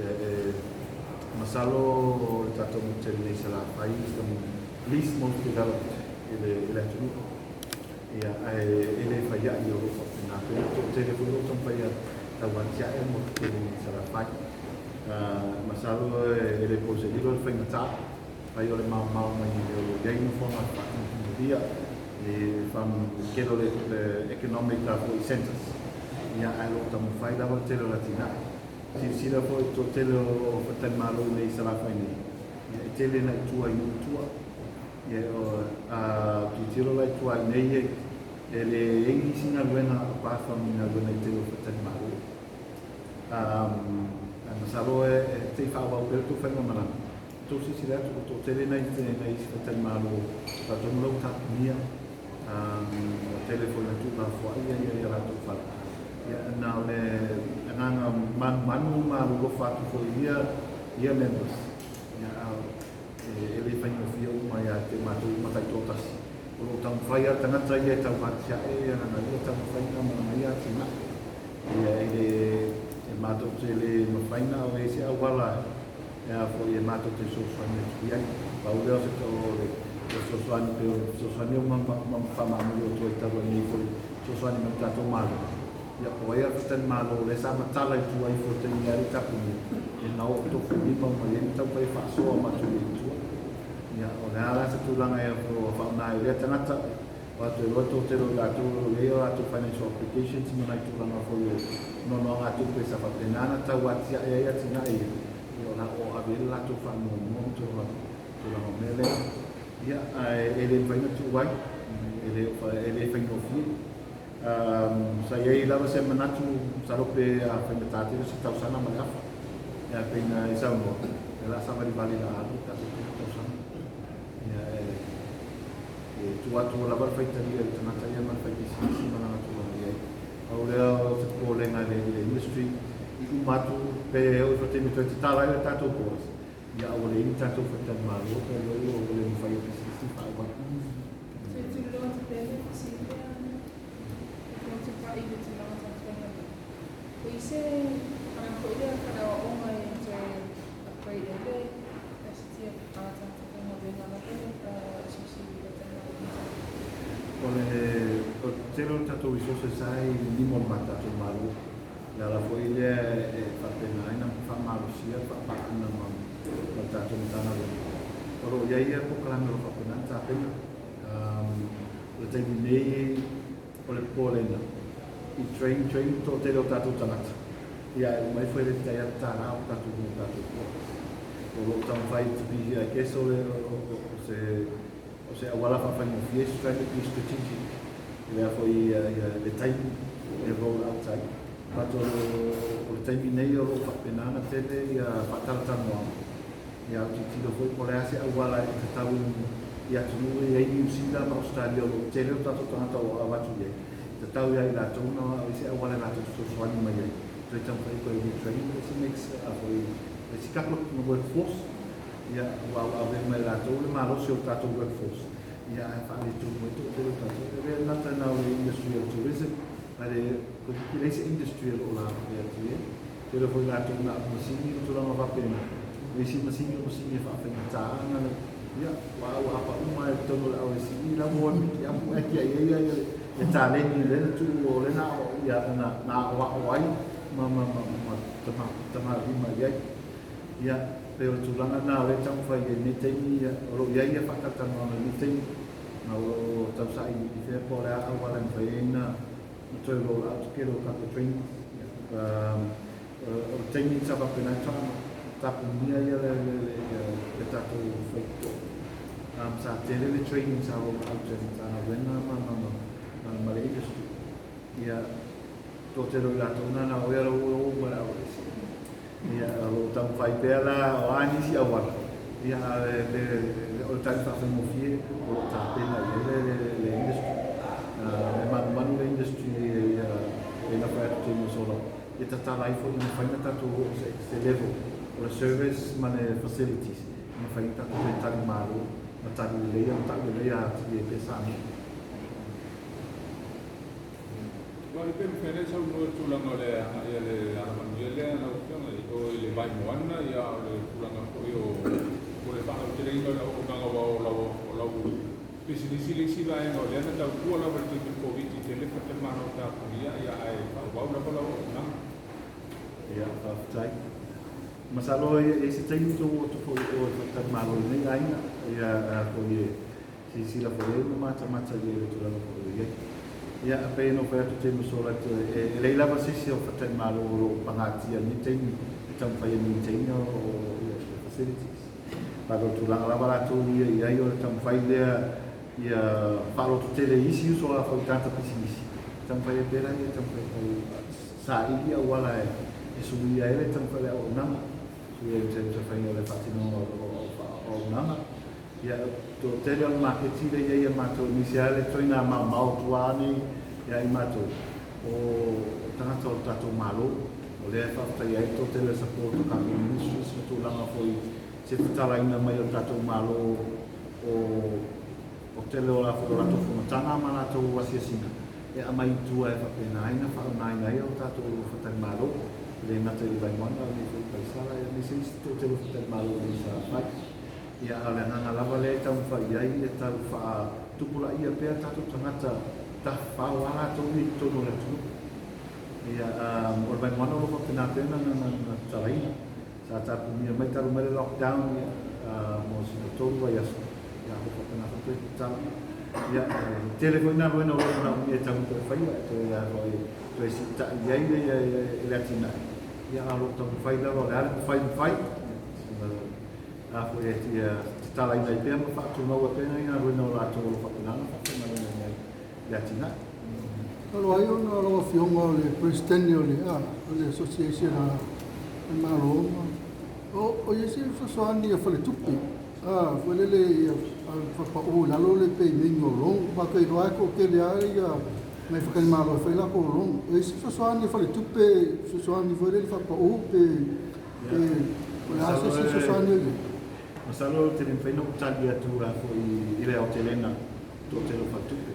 Ia, e masalo o le tatou motu tele nei i Salafai is the least most developed i le i le atunuu. Ia, ae e le fai ai o lo o faapena pea le toatele foi o lo o taumafai e tau atiae le motu tele nei i Salafai. Masalo e le po se lilo le faigata, ai o le maomao mai i mea o lo o i ai nofoaga faatumutumu i tele o le economic foi centers. Ia, ae o lo o taumafai lava le tele o le atinae. Silasila foi i le toatele o faletalimalo i inei i Salafai nei, ia, e tele ina i tua i nuu i tua. Ia, a tilotilo la i tua i inei, e leai nisi galuega apart from ni galuega i tele o faletalimalo. Ae masalo e te i faaauau pea le tou faigamalaga, tou silasila atu ua toatele nai isi faletalimalo faatonu la ua tapunia, ua tele foi ina tuulafoai ia latou fale. Ia, na o le agaga manumanu ma alolofa atu foi i ia members, ia, e le faigofie uma ia te matou uma taitoatasi. O lo o taumafai lava le tagata ia e tau atiae lana ia taumafaiga ma lana ia atinae. Ia, e le, e matou te le mafai na o e se auala e a foi e matou te fesoasoani atu i ai. Pau lea o se o le fesoasoani pei o le fesoasoani o ma faamaamuli o tua i talu ai nei foi fesoasoani mai le tatou Malo. Ia, o ai a le faletalimalo o lea sa matala i tua ifo i le taimi a le tapunia, e na oo tofu lima uma i ai ma taumafai e faasoa matou i tua. Ia, o le a la se tulaga e faaaoga ai lea tagata, Ua toe loa toatele o i latou o lo o i ai a latou financial obligations ma nai tulaga foi o noanoaga tupe sa faapena ona tau atiae ai atinae ia, ia o le a o ave ai le latou faamuamua ma tulaga o mea lea. Ia, ae e le mafai ona tuu ai, e le faigofie. Sa i ai lava se manatu, masalo pe a faigata tele se tausaga ma le afa, ia pei ona e saunoa, o le a savalivali o le a alu le tatou 3 tausaga. Ia, e tuu atu lava le faitalia i le tagata ia ma le faipisinisi ma lana tulaga i ai. Pau lea o se popolega i le industry, i uma atu pe oo i taimi toe tatala ai le tatou borders, ia aua leai ni tatou faletalimalo pe ua le mafai e pisinisi ona faaauau. Tilotilo atu pea le fesili lea e tautupai i le tulaga tatou. Po i se tulaga foi lea faleaoaoga e toe upgrade ai le capacity o tagata faigaluega lava asosi faletalimalo. O le tele o le tatou resources ai i lima o le tatou Malo. Le ala foi lea e faapena ai ona faamalosia le faapaaga ma le tatou Matagaluega. O lo o i ai ia polokalame o lo o faapena ona tapena. O le taimi nei o le popolega i train train toatele o tatou tagata. Ia, e uma ifo e le tai atu tālā o tatou mo tatou borders. O lo o taumafai to be, I guess, o se auala faafaigofie, be strategic. Lea foi ia le taimi e roll out ai. But o le taimi nei o lo o faapena ona tele ia faatalatalanoaga. Ia, au tilotilo foi po o le a se auala e tatau i atunuu e i ai Niu Sila ma Australia o lo o tele o tatou tagata o avatu i ai. Tatau ia i latou na o se auala e latou fesoasoani mai ai. Toe taumafai toe retrain le isi next foi le isi couple of workforce. Ia, ua ave mai latou le malosi o le tatou workforce. Ia, ae faaletonu ai toatele o tatou. E le gata na o le industry o tourism, ae le isi industry o lo o lavave atu i ai. Tele foi latou na o masini ma tulaga faapena. Le isi masini o masini e faafaigata ana le, ia, ua apa uma e totonu o le RSE la ua miki apu e kia ia ia le taleni le na tuu o le na ia na na aoao ai ma tama tama lima i ai. Ia, pe o le tulaga na o le taumafai i lenei taimi, ia, o lo o i ai ia faatalatalanoaga i lenei taimi, ma o lo o tausaili i fea po o le a auala e mafai ai na toe roll out tele o tatou training. Ia, o le taimi sa faapena ai tapunia ia le tatou faitotoa. Sa tele le training sa roll out e Matagaluega ma le industry. Ia, toatele o i latou na na o ia lau o ma le RSE. Ia, o lo o taumafai pea la o a nisi auala, ia, o le tali faafaigofie o lo o tapena i ai le industry. E manumanu le industry e nafa atu taimi o sola. E tatala ai foi mafai ona tatou oo se level o le service ma le facilities e mafai ona tatou toe tali malo ma tali lelei ma tau lelei atili ai pea Samoa. Ua le pe mafai ona e saunoa i le tulaga o le agai a le Alamanuia lea lau Afioga i o i le Vaimoana, ia o le tulaga foi o o le faalauteleina o le auaunaga aua o lau o lau pisinisi le isi vaega o lea na tautua lava i le taimi o le Koviti tele faletalimalo tapunia ia ae faaauau lava lau auaunaga. Ia, faafetai. Masalo e i ai se taimi tou o atu foi i o i faletalimalo i lenei aiga, ia, a foi e silasila foi i ai ma matamata i ai i le tulaga foi o i ai. Ia, e pei ona ou fai atu i taimi ua sola atu, e leai lava se isi o faletalimalo o lo o pagatia i lenei taimi e taumafai e maintain o ia facilities. But o le tulaga lava latou ia i ai o le taumafai lea ia faalototele i isi uso a foi tagata pisinisi, taumafai ai pea laia e taumafai e tau saili auala e suia ai le taumafai o le auaunaga, suia ai le taumafaiga o le faatinoga o auaunaga. Ia, toatele o le maketi lea e i ai a matou, aemaise lava le ituaiga maomao tua nei ia i matou, o tagata o le tatou Malo. O lea e faafetaia ai le toatele o le support o tatou ministries ma tulaga foi se tatalaina mai o le tatou Malo o o tele o latou fonotaga ma latou asiasiga e aumai i tua e faapena ai ona faaaogaina ai o tatou faletalimalo, e le gata i le Vaimoana, a o lenei foi i Paisala, aemaise isi toatele o faletalimalo i Salafai. Ia, a o le agaga lava lea e taumafai i ai ia tau faatupulaia pea tatou tagata tafafao a latou ia i totonu o le atunuu. Ia, o le Vaimoana o lo o faapena pea ona tatalaina. Sa tapunia mai talu mai le lockdown ia, mo sina 3 vaiaso, ia, o lo o faapena foi toe tatala. Ia, e tele foi galuega o lo o manaomia e tago toe faia, e toe, a foi, toe siitai i ai le atinae. Ia, a o lo o taumafai lava, o le a le mafai, mafai. A foi e tatalaina ai pea ma faatumau ai pea nai galuega o latou o lo o faapena ona faafaigaluegaina ai le atinae. Talu ai ona o lau Afioga o le Peresetene o le o le Association a le Malo, o i ai se fesoasoani a faletupe a foi lele ia faapau i lalo le payment o loan, matou iloa e toatele lava ia nai faletalimalo e fai latou loan. O i ai se fesoasoani a faletupe, fesoasoani foi lele faapau pe o le a se isi fesoasoani o i ai? Masalo ou te le mafai ona ou tali atu a foi i le aotelega toatele o faletupe.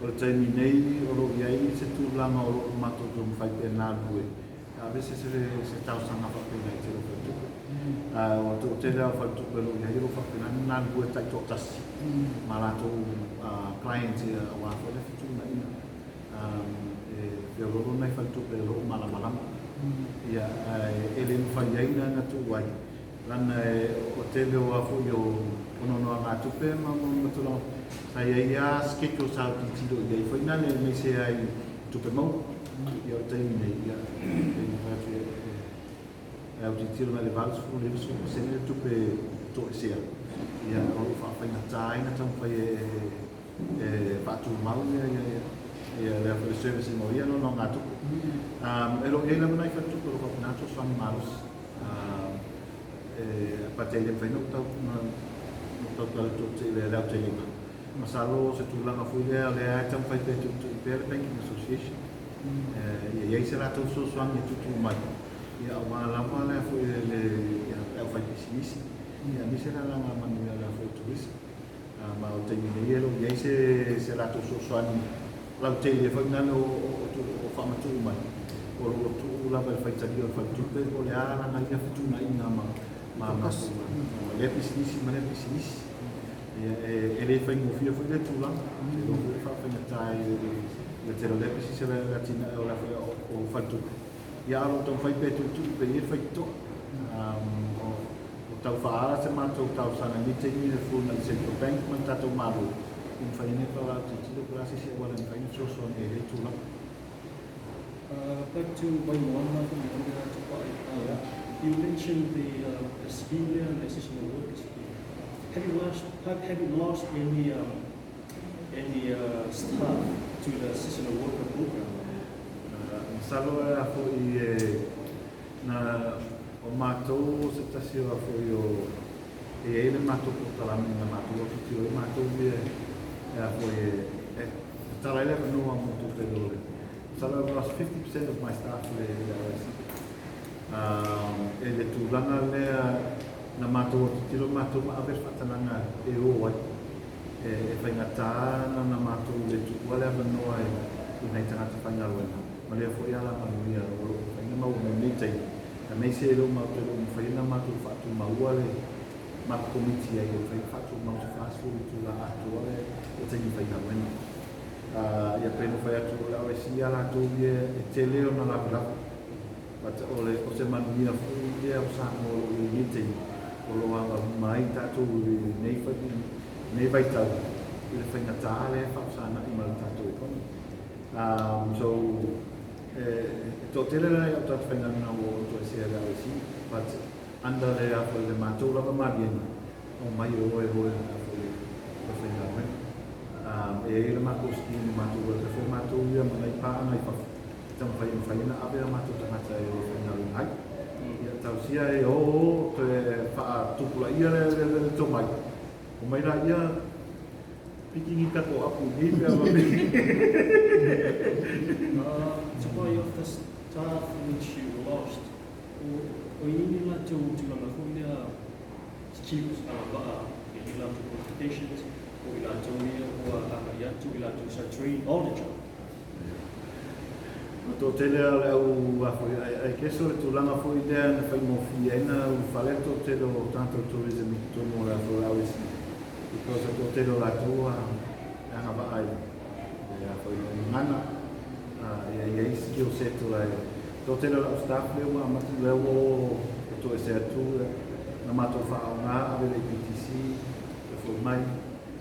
O le taimi nei o lo o i ai se tulaga o lo o matou taumafai pea e galulue e aveese se talosaga faapena i tele o faletupe. O le toatele lava o faletupe o lo o i ai o lo o faapena ona galulue taitoatasi ma latou clients aua foi le fetuunaiga. E feoloolo nai faletupe o lo o malamalama. Ia, ae e le mafai ai ona tuu ai, lana o tele o a foi o nonoagatupe ma tulaga sa i ai lava schedule sa tilotilo i ai foi nale aemaise ai tupe maua. Ia, o le taimi nei, ia, e mafai atu e autilotilo mai le 80 i le 90% le tupe toesea. Ia, o lo o faafaigata ai ona taumafai e faatumau ia lea foi servicing o ia nonoagatupe. E lo o i ai lava nai faletupe o lo o faapena ona fesoasoani malosi. E but e le mafai ona ou tau tautala i le aotelega. Masalo o se tulaga foi lea o lea e taumafai pea e tuitui pea le Banking Association. Ia i ai se latou fesoasoani e tuutuu mai, ia aua lava lea foi le aufaipisinisi, ia aemaise le alamanuia o le foi turisi. Ma o le taimi nei e le o i ai se latou fesoasoani lautele foi nale o faamatuu mai. O lo o tuu lava i le faitalia o le faletupe po o le a lana ia fetuunaiga ma lea pisinisi ma lea pisinisi. Ia, e le faigofie foi lea tulaga. E iloa foi le faafaigata i le tele o lea pisinisi o le atinae o le o faletupe. Ia, a o lo o taumafai pea e tuitui pea i ai le faitotoa. O tau faaala se matou talosaga i lenei taimi i le fua i le Central Bank ma le tatou Malo, i mafai ai ona faalautitilo po o le a se isi auala e mafai ona fesoasoani ai i lea tulaga. Back to Vaimoana from the Under Tupai. You mentioned the scheme there, the seasonal worker scheme. Have you lost any staff to the seasonal worker program? Masalo e a foi e na o matou o se tasi o a foi o e ai le matou polokalame na matou autitilo ai matou ia e a foi e tatala ai le avanoa mo toatele o le. Masalo I lost 50% of my staff le RSE. E le tulaga lea na matou autitilo matou ma ave le faatanaga e o ai. E faigata na matou le tuua le avanoa i nai tagata faigaluega. Ma lea foi alamanuia o lo o mafai. maua mai i lenei taimi, aemaise e le o matou e le o mafai ona matou faatumaua le matou komiti ai e mafai ona faatumau i se 40 itula atoa le taimi faigaluega. Ia pei ona fai atu o le RSE a latou ia e tele ona lavelave. But o le o se manuia foi lea o Samoa o lo o i ai i lenei taimi, o lo o agaluma ai tatou i lenei lenei vaitau i le faigata lea e faafesagai ma le tatou economy. So, e toatele la i au tagata faigaluega ua oo toesea i le RSE, but under le a foi le matou lava maliega, omai e o e o e a foi e faigaluega. E i ai le matou scheme, le matou worker foi matou ia ma nai paaga i fafo, e taumafai e mafai ona ave a matou tagata e o e faigaluega ai. Ia tausia e o o toe faatupulaia le tomai, omai laia piki ni tatou apu i nei mea ma mea. Tupai, of the staff which you lost, o i ai ni latou tulaga foi lea skills agavaa i latou qualifications, o i latou ia ua agai atu i latou sa train on the job? O toatele o le au a foi ai keso le tulaga foi lea na faigofie ai na ulufale le toatele o tagata o tourism i totonu o le afo RSE, because o toatele o latou a e agavaa i le a foi le gagana, ia i ai skill set o le toatele o lau staff lea ua amata lea ua o e toese atu na matou faaaoga ave le APTC e foi mai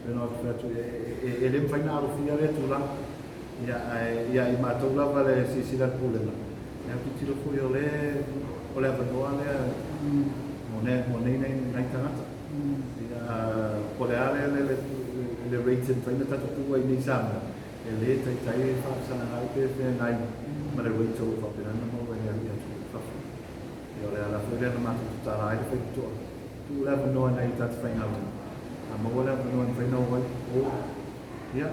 e no atu atu e le mafai na alofia lea tulaga. Ia, ae ia i matou lava le silasila le pulega, ia tilotilo foi o le o le avanoa lea mo nei nai tagata. Ia, po o le a le rate e mafai ona tatou tuua i nei Samoa, e le taitai e faafesagaga ai pe feagai ma le rate o lo o faapena ona maua e le alu i atunuu i fafo. Ia, o le ala foi lea na matou tatala ai le faitotoa, tuu le avanoa nai tagata faigaluega. A maua le avanoa e mafai ona o ai, o. Ia,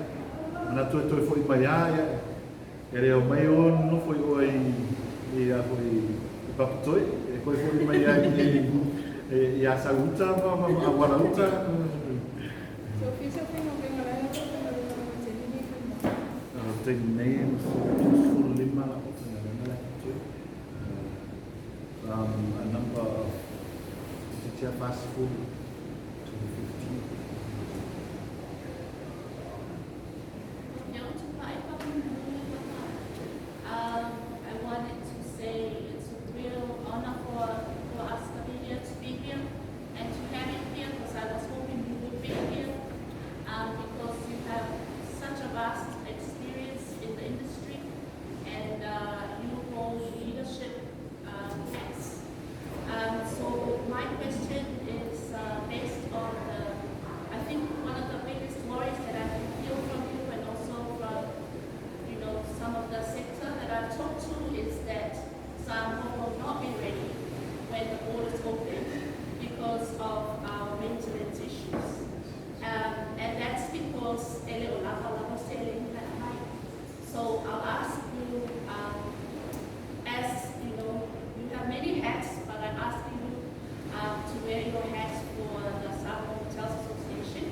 manatu e toe foi mai lava, ia, e le omai o nonofo i oe i a foi i Papatoe, e toe foi mai ai i Asau uta ma Auala uta. So, fisa faigaluega la e faigaluega ma taimi nei fai mai? Taimi nei, 15 la o faigaluega la e Papatoe. From a number of titia 40 to 15. Nyau Tupai I wanted to say it's a real honor for us, the media, to be here and to have you here, because I was hoping you would be here, because you have such a vast experience in the industry and you hold leadership hats. So my question is based on the, I think one of the biggest worries that I can feel from you and also from, some of the sector that I've talked to is that Samoa will not be ready when the borders open because of our maintenance issues. And that's because ele o lava lava sailing that high. So I'll ask you, as you know, you have many hats, but I'm asking you to wear your hats for the Samoa Hotels Association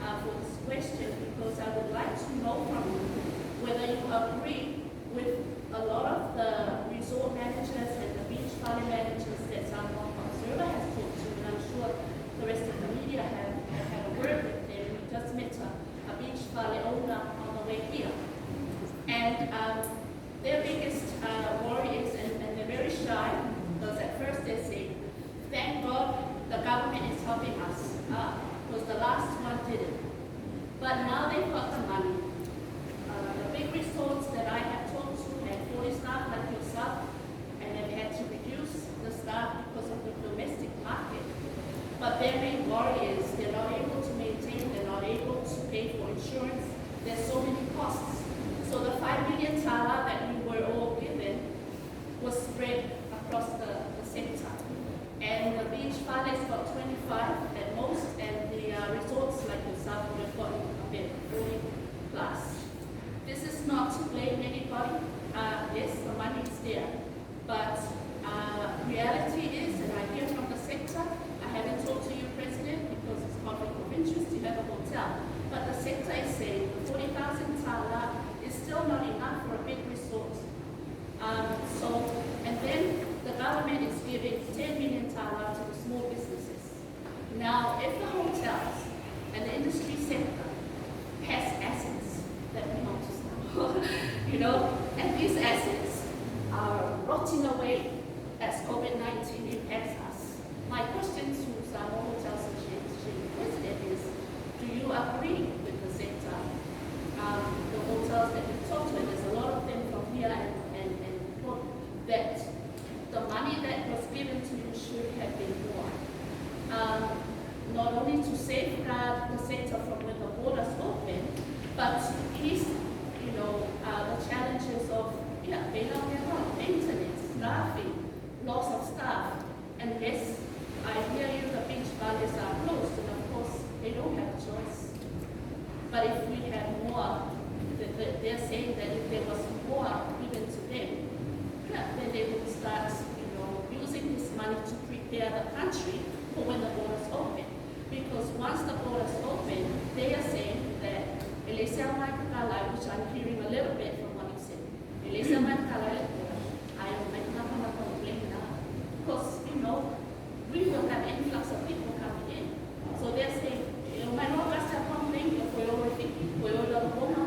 for this question, because I would like to know from you whether you agree with a lot of the resort managers and the beach fale managers that Samoa Observer has talked to, and I'm sure the rest of the media have had a word with them. We just met a beach fale owner on the way here. And their biggest worry is, and they're very shy, because at first they say, thank God the government is helping us, because the last one didn't. But now they've got the money. The big resorts that I have talked to had 40 staff like yourself, and they've had to reduce the staff because of the domestic market. But their main worry is they're not able to maintain, they're not able to pay for insurance. There's so many costs. So the 5 million tala that we were all given was spread across the sector. And the beach fale's got 25 at most, and the resorts like yourself would have gotten a bit 40 plus. This is not to blame anybody. Yes, the money is there. But reality is, and I hear from the sector, I haven't talked to you, President, because it's conflict of interest, you have a hotel. But the sector is saying the 40,000 tala is still not enough for a big resort. And then if the hotels and the industry sector has assets that belong to Samoa, you know, and these assets are rotting away as COVID-19 impacts us. My question to Samoa Hotel Association President is, do you agree with the sector? The hotels that we talked to, and there's a lot of them from here and that the money that was given to you should have been more. Not only to safeguard the sector from when the borders open, but to ease, you know, the challenges of maintenance, staffing, loss of staff. And yes, I hear you, the beach valleys are closed, and of course, they don't have a choice. But if we had more, they're saying that if there was more given to them, then they would start, you know, using this money to prepare the country for when the borders open. Because once the borders open, they are saying that which I'm hearing a little bit from what you said, because, you know, we will have influx of people coming in. So they're saying,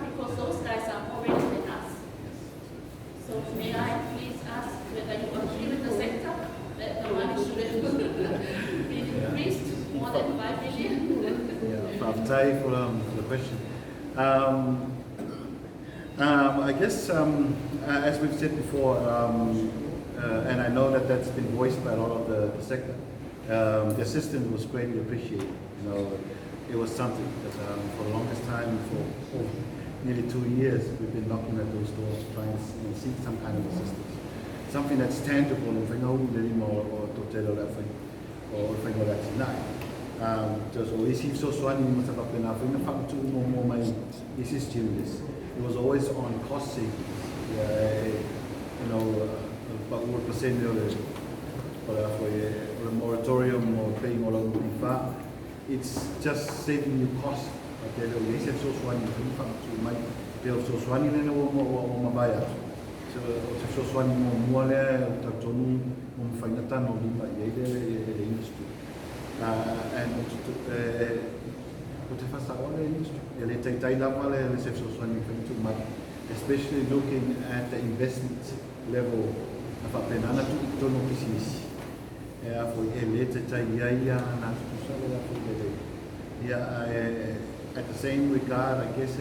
because those guys are more ready than us. So may I please ask whether you agree with the sector that the money should have been increased more than 5 billion? Yeah, for the question. I guess, as we've said before, and I know that that's been voiced by a lot of the sector, the assistance was greatly appreciated. You know, it was something that for the longest time, for nearly 2 years, we've been knocking at those doors to try and seek some kind of assistance. Something that's tangible and it was always on cost savings. You know, but the moratorium or paying all over the it's just saving you cost. And especially looking at the investment level at the same regard, I guess,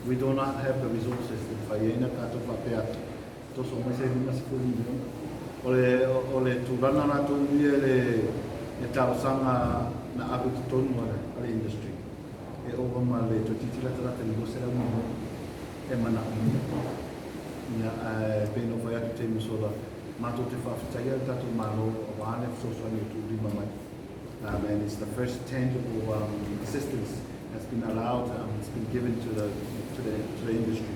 we do not have the resources to industry. And it's the first tangible assistance that's been allowed, it's been given to the industry,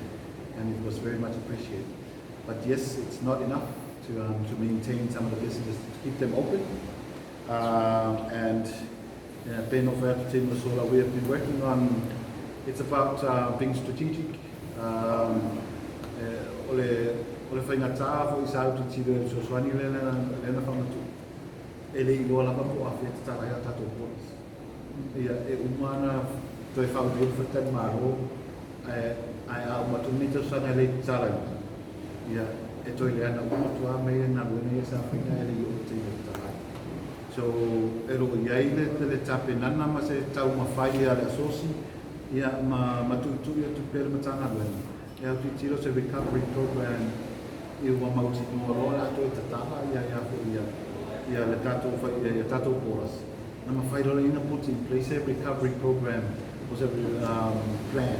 and it was very much appreciated. But yes, it's not enough to maintain some of the businesses, to keep them open. And we have been working on, it's about being strategic. So, recovery program put in place a recovery program was a plan.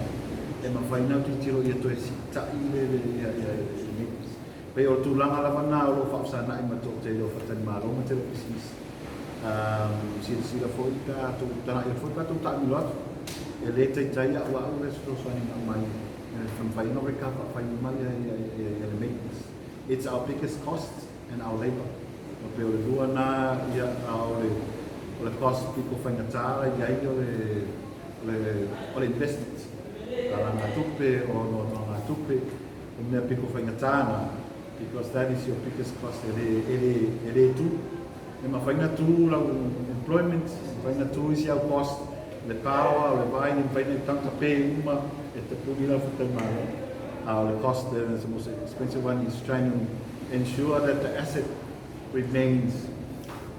It's our biggest cost and our labor. o le investment, talagatupe, o noanoagatupe, o mea piko faigata na, because that is your biggest cost, e le, e le, e le tu. E mafai ona tu lau employment, e mafai ona tu isi au cost, le power, o le vai, e mafai ona tangata pe uma e tapuni lau faletalimalo. A o le cost is the most expensive one, is trying to ensure that the asset remains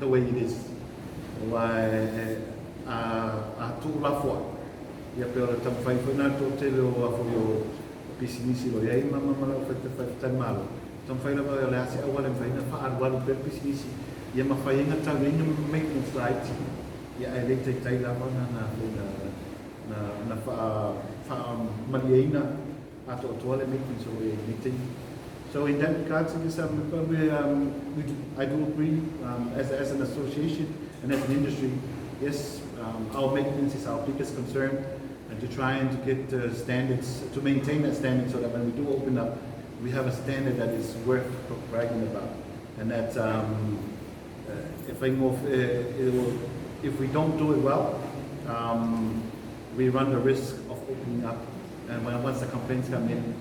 the way it is. Aua e, a, a tuulafoai, ia pe o le taumafai foi na le toatele o a foi o pisinisi o i ai ma ma ma lau faletalimalo, taumafai lava o le a se auala e mafai ona faaalualu pea le pisinisi, ia mafai ai ona tau i ai ni maintenance laiti, ia ae le taitai lava ona na foi na na na faa faamalieina atoatoa le maintenance o lo o i ai i lenei taimi. So in that regards, I guess we, we do, I do agree as, as an association and as an industry, yes, our maintenance is our biggest concern, and to try and to get the standards, to maintain that standard so that when we do open up, we have a standard that is worth bragging about. And that if, I, it will, if we don't do it well, we run the risk of opening up. And when, once the complaints come in,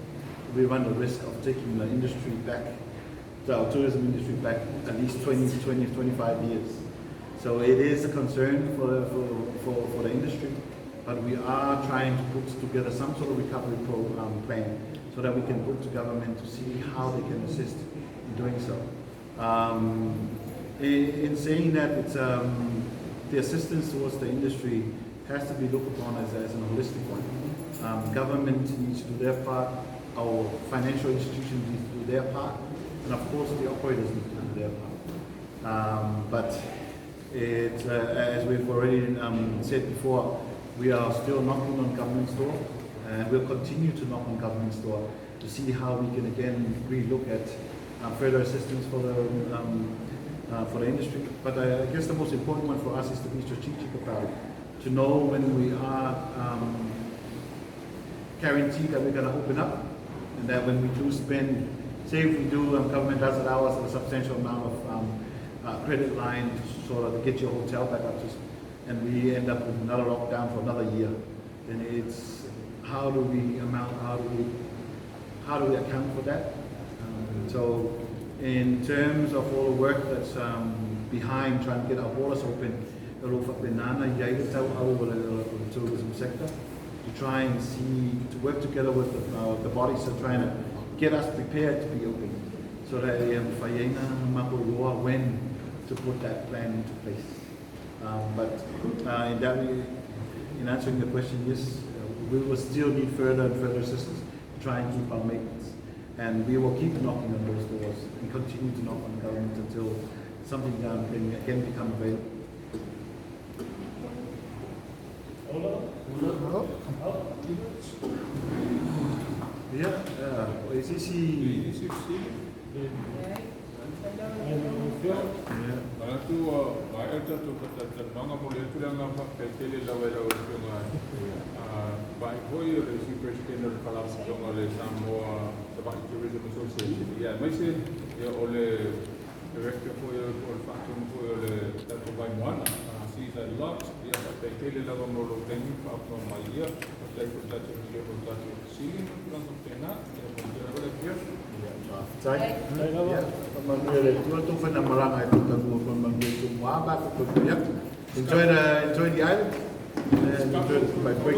we run the risk of taking the industry back, the tourism industry back at least 20, 20, 25 years. So it is a concern for, for, for, for the industry, but we are trying to put together some sort of recovery plan so that we can put to government to see how they can assist in doing so. In saying that, it's, the assistance towards the industry has to be looked upon as an holistic one. Government needs to do their part, our financial institutions need to do their part, and of course the operators need to do their part. But it, as we've already said before, we are still knocking on government's door, and we'll continue to knock on government's door to see how we can again relook at further assistance for the industry. But I guess the most important one for us is to be strategic about it, to know when we are guaranteed that we're going to open up, and that when we do spend, say if we do, government does allow us a substantial amount of credit line to sort of get your hotel back up to, and we end up with another lockdown for another year, then it's how do we amount, how do we account for that? So in terms of all the work that's behind trying to get our borders open, o lo o faapena i ai le tauau o le tourism sector to try and see, to work together with the bodies that are trying to get us prepared to be open, so that e mafai ai ona matou iloa when to put that plan into place. But in that, in answering the question, yes, we will still need further and further assistance to try and keep our maintenance. And we will keep knocking on those doors and continue to knock on the government until something can again become available. Ola. Ola. Ia, o i se isi? Isi fesili? Ia. Manatu ua maea le tatou faatalatalanoaga. Momoli atu le agaga faafetai tele lava i lau Afioga, vaai foi o le Sui Peresetene o le Faalapotopotoga o le Samoa Savaii Tourism Association, ia aemaise ia o le Director foi o le Faatonu foi o le tatou Vaimoana, Caesar Lott. Ia faafetai tele lava mo lou taimi faafofoga mai. Ia faafetai foi le tatou miliona o tatou fesili ma tulaga faapena. Ia manuia lava le afiafi. Faafetai. Ia, faamanuia le Atua tou faigamalaga e taunuu ma manuia i Tumua ma a tatou atu. Enjoy the island and enjoy the my break.